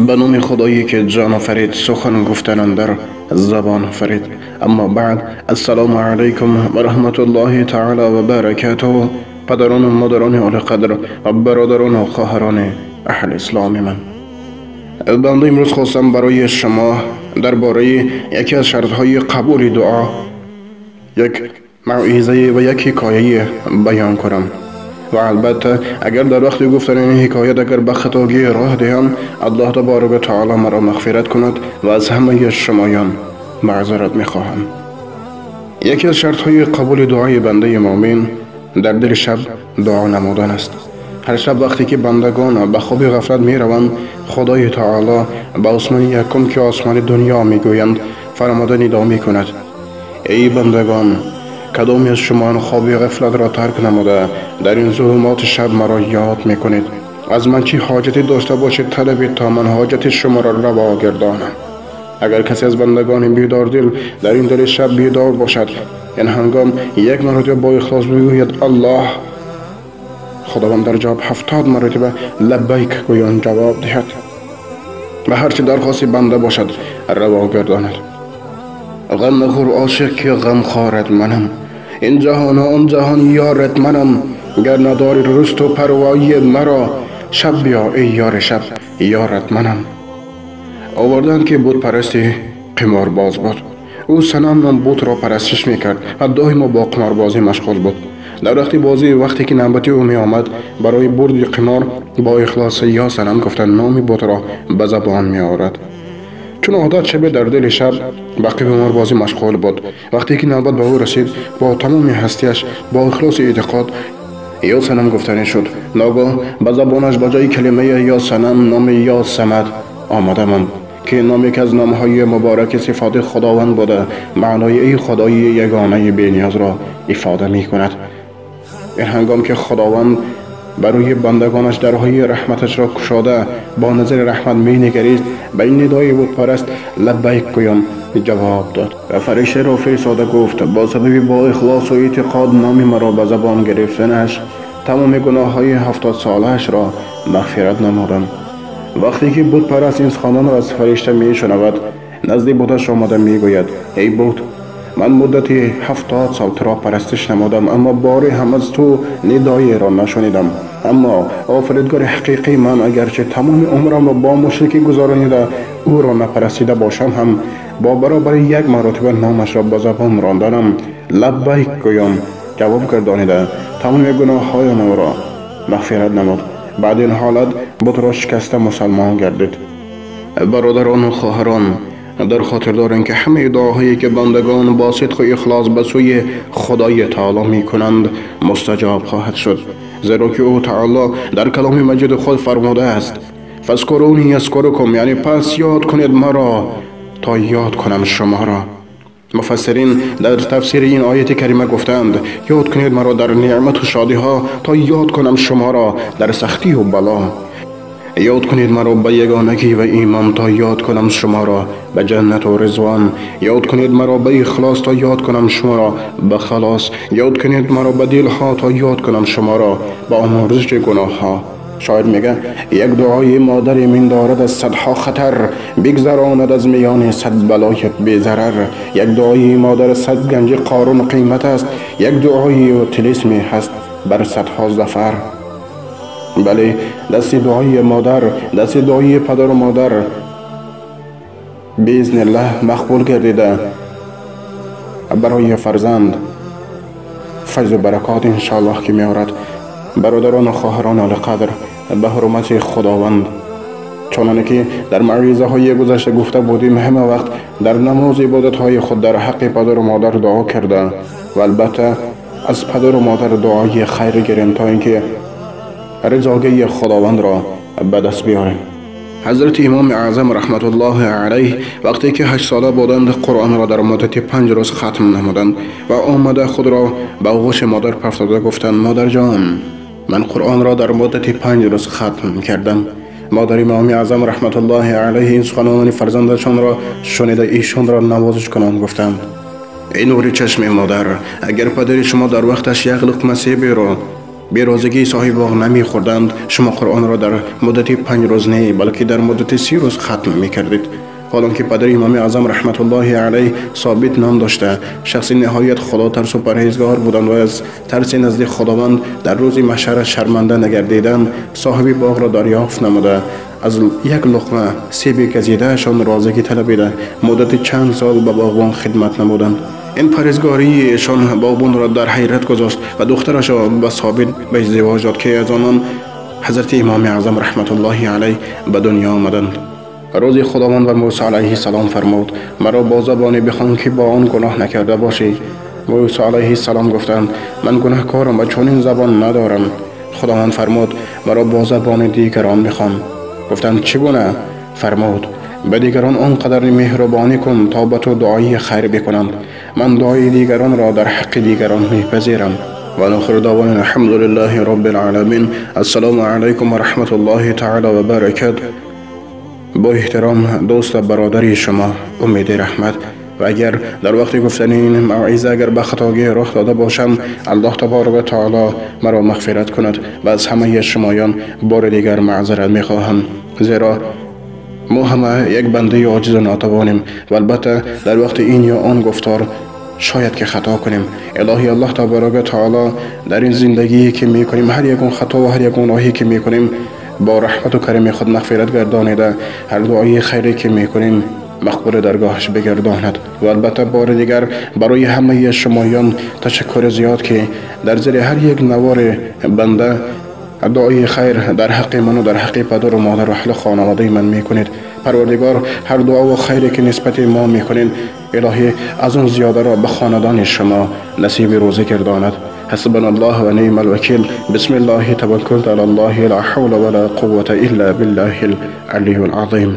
به نام خدایی که جان آفرید، سخن گفتن اندر زبان آفرید. اما بعد، السلام علیکم و رحمت الله تعالی و برکاته. پدران و مادران عالی قدر و برادران و خواهران اهل اسلام من، بنده امروز خواستم برای شما درباره یکی از شرطهای قبول دعا یک موعظه و یک حکایه بیان کنم. و البته اگر در وقت گفتن این حکایت اگر به خطاگی راه دهم، الله تبارک و تعالی مرا مغفرت کند و از همه شمایان معذرت میخواهم. یکی از شرطهای قبول دعای بنده مؤمن در دل شب دعا نمودن است. هر شب وقتی که بندگان به خواب غفلت میروند، خدای تعالی به آسمان یکم که آسمان دنیا میگویند فرماده ندا میکند: ای بندگان، کدامی از شما خواب غفلت را ترک نموده در این ظلمات شب مرا یاد میکنید؟ از من چی حاجتی داشته باشید طلبید تا من حاجت شما را روا گردانم. اگر کسی از بندگان بیدار دل در این دل شب بیدار باشد، این هنگام یک مرتبه با اخلاص بگوید الله، خداوند در جواب 70 مرتبه لبیک گویان جواب دهد و هرچی درخواست بنده باشد روا گرداند. غم مخور عاشق که غم خارد منم، این جهان و آن جهان یارت منم. گر نداری رست و پروایی مرا، شب بیا ای یار شب یارت منم. آوردند که بت پرستی قمارباز بود. او صنم نام بت را پرستش میکرد و دائما با قماربازی مشغول بود. در وقت بازی، وقتی که نوبت او می آمد برای برد قمار، با اخلاص یا صنم گفتن نام بت را به زبان می آورد. چون عادت شب در دل شب به قماربازی مشغول بود، وقتی که نوبت به او رسید با تمام هستیش با اخلاص اعتقاد یا صنم گفتنی شد. ناگاه به زبانش به جای کلمه یا صنم نام یا صمد آمده ماند که نام یکی از نامهای مبارک صفات خداوند بوده، معنای ای خدای یگانه بی‌نیاز را افاده می کند. این هنگام که خداوند برای بندگانش درهای رحمتش را کشاده با نظر رحمت می نگریست، به این ندای بت پرست لبیک گویان جواب داد و فرشته را فرستاده گفت: با سبب با اخلاص و اعتقاد نام مرا به زبان گرفتنش، تمام گناه های 70 سالش را مغفرت نمودم. وقتی که بت پرست این سخنان را از فرشته می شنود، نزد بتش آمده می گوید: ای بت، من مدت 70 سال تو را پرستش نمودم، اما باری هم از تو ندایی را نشنیدم. اما آفریدگار حقیقی من اگرچه تمام عمرم را با مشرکی گذرانیده او را نپرستیده باشم، هم با برابر یک مرتبه نامش را به زبان راندنم لبیک گویم جواب گردانیده تمام گناههایم را مغفرت نمود. بعد این حالت بت را شکسته مسلمان گردید. برادران و خواهران، در خاطر دارند که همه دعاهایی که بندگان با صدق و اخلاص به سوی خدای تعالی می کنند مستجاب خواهد شد، زیرا که او تعالی در کلام مجید خود فرموده است: فاذکرونی اذکرکم، یعنی پس یاد کنید مرا تا یاد کنم شما را. مفسرین در تفسیر این آیت کریمه گفتند: یاد کنید مرا در نعمت و شادی ها تا یاد کنم شما را در سختی و بلا. یاد کنید مرا به یگانگی و ایمان تا یاد کنم شما را به جنت و رضوان. یاد کنید مرا به اخلاص تا یاد کنم شما را به خلاص. یاد کنید مرا به دلها تا یاد کنم شما را به آمرزش گناه ها. شاعر میگه: یک دعای مادر من دارد از صدها خطر، بگذراند از میان 100 بلای بی ضرر. یک دعای مادر 100 گنج قارون قیمت است، یک دعای و طلسمی هست بر صدها ظفر. بله، دست دعای مادر، دست دعای پدر و مادر باذن الله مقبول گردیده برای فرزند فیض و برکات انشاءالله که میارد. برادران و خواهران عالی قدر، به حرمت خداوند، چنانه که در موعظه های گذشته گفته بودیم، همه وقت در نماز عبادت های خود در حق پدر و مادر دعا کرده و البته از پدر و مادر دعای خیر گیریم تا اینکه رضاگی خداوند را به دست بیاریم. حضرت امام اعظم رحمت الله علیه وقتی که 8 ساله بودند قرآن را در مدت 5 روز ختم نمودند و آمده خود را به آغوش مادر پرتاده گفتند: مادر جان، من قرآن را در مدت 5 روز ختم کردم. مادر امام اعظم رحمت الله علیه این سخنان فرزندشان را شنیده ایشان را نوازش کنان گفتند: ای نور چشم مادر، اگر پدر شما در وقتش یک لقمه سیبی را Берозигии соҳиби боғ намехӯрданд, шумо Қуръонро дар муддати 5 рӯз не, балки дар муддати 30 рӯз хатм мекардед. Ҳолон ки падари Имоми Аъзам раҳматуллоҳи алайҳ Собит ном дошта, шахси ниҳоят худотарсу парҳезгор буданд ва аз тарси назди Худованд дар рӯзи маҳшара шарманда нагардидан, соҳиби боғро дарёфт намуда, аз як луқма себи газидаашон розигӣ талабида, муддати чанд сол ба боғбон хидмат намуданд. Ин парҳезгории эшон боғбонро дар ҳайрат гузошт ва духтарашро ба Собит ба издивоҷ дод, ки аз онон ҳазрати Имоми Аъзам раҳматуллоҳи алайҳ ба дунё омаданд. Рӯзи Худованд ба Мусо алайҳиссалом фармуд: маро бо забоне бихон, ки бо он гуноҳ накарда бошӣ. Мусо алайҳиссалом гуфтанд: ман гунаҳкорам ва чунин забон надорам. Худованд фармуд: маро бо забони дигарон бихон. Гуфтанд: чӣ гуна? Фармуд: ба дигарон он қадар меҳрубонӣ кун, то ба ту дуои хайр бикунанд. Ман дуои дигаронро дар ҳаққи дигарон мепазирам. Ва охиру даъвона алҳамдулиллаҳи роббил оламин. Ассалому алайкум ва раҳматуллоҳи таъала ва баракатуҳ. Бо эҳтиром дӯст ва бародари шумо Умеди Раҳмат. Ва агар дар вақти гуфтани ин мавъиза агар ба хатогӣ роҳ дода бошам, Аллоҳ табарак ва таъоло маро мағфират кунад ва аз ҳамаи шумоён бори дигар маъзарат мехоҳам, зеро мо ҳама як бандаи оҷизу нотавонем ва албатта дар вақти ин ё он гуфтор шояд ки хато кунем. Илоҳи Аллоҳ табарак ва таъоло дар ин зиндагие ки мекунем, ҳар ягон хато ва ҳар ягон роҳе ки мекунем, бо раҳмату карами худ мағфират гардонида, ҳар дуои хайре ки мекунем мақбули даргоҳаш бигардонад. Ва албатта бори дигар барои ҳамаи шумоён ташаккури зиёд, ки дар зери ҳар як навори банда дуои хайр дар ҳаққи ману дар ҳаққи падару модару аҳли хонаводаи ман мекунед. Парвардигор ҳар дуову хайре ки нисбати мо мекунед, илоҳӣ аз он зиёдаро ба хонадони шумо насиби рӯзӣ гардонад. حسبنا الله ونعم الوكيل. بسم الله توكلت على الله، لا حول ولا قوة إلا بالله العلي العظيم.